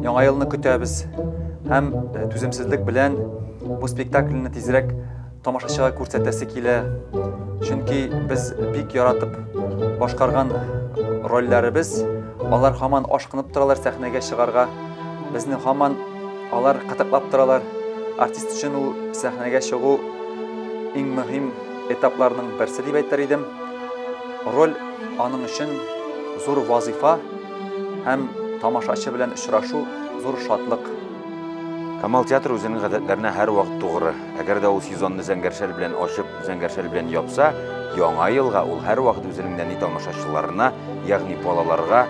Яңа елны көтәбез һәм түземсезлек белән бу спектакльне тизрәк тамашачыга күрсәтәсе килә. Чөнки без бик яратып башкарган рольләребез, алар һаман ашкынып торалар сәхнәгә чыгарга. Безне һаман алар кытыклап торалар. Артист өчен ул сәхнәгә чыгу иң мөһим этапларның берсе дип әйтер идем. Роль аның өчен зур вазыйфа һәм тамашачы белән очрашу зур шатлык. Камал театры үзенең гадәтләренә һәрвакыт тугры. Әгәр дә ул сезонны Зәңгәр шәл белән ачып, Зәңгәр шәл белән япса, Яңа елга ул һәрвакыт үзенең нәни тамашачыларына, ягъни балаларга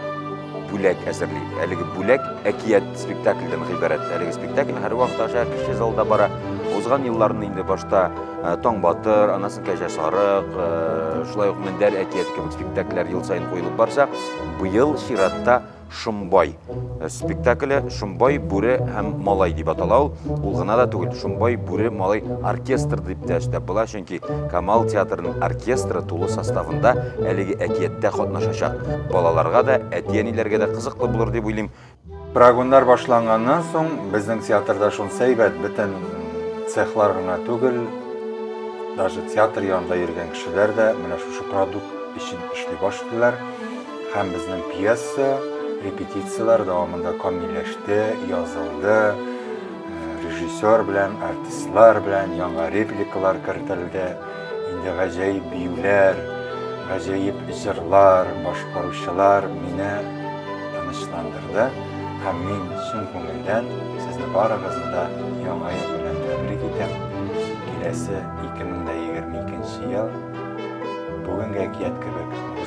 бүләк әзерли. Әлеге бүләк әкият спектакльдән гыйбарәт. Әлеге спектакль һәрвакыт аша кече залда бара. Узган елларны инде башта Таң батыр, аннан соң Кәҗә сарык, шулай ук Мендәр әкияте кебек спектакльләр ел саен куелып барса, быел чиратта Шомбай спектакле Шомбай, бүре һәм малай дип атала ул. Ул гына да түгел, Шомбай, бүре, малай оркестр дип тә өстәп була, чөнки Камал театрының оркестры тулы составында әлеге әкияттә катнашачак. Балаларга да, әти-әниләргә дә кызыклы булыр дип уйлыйм. Прогоннар башланганнан соң безнең театрда шунысы әйбәт, бөтен цехлар гына түгел, даже театр янында йөргән кешеләр дә менә шушы продукт өчен эшли башлыйлар. Һәм безнең пьеса репетицияләр дәвамында камилләште, язылды, режиссер белән, артистлар белән яңа репликалар кертелде. Инде гаҗәеп биюләр, гаҗәеп җырлар, башкаручылар мине тынычландырды. Һәм мин чын күңелдән сезне барыгызны да Яңа ел белән тәбрик итәм. Киләсе 2022 ел бүгенге әкият кебек.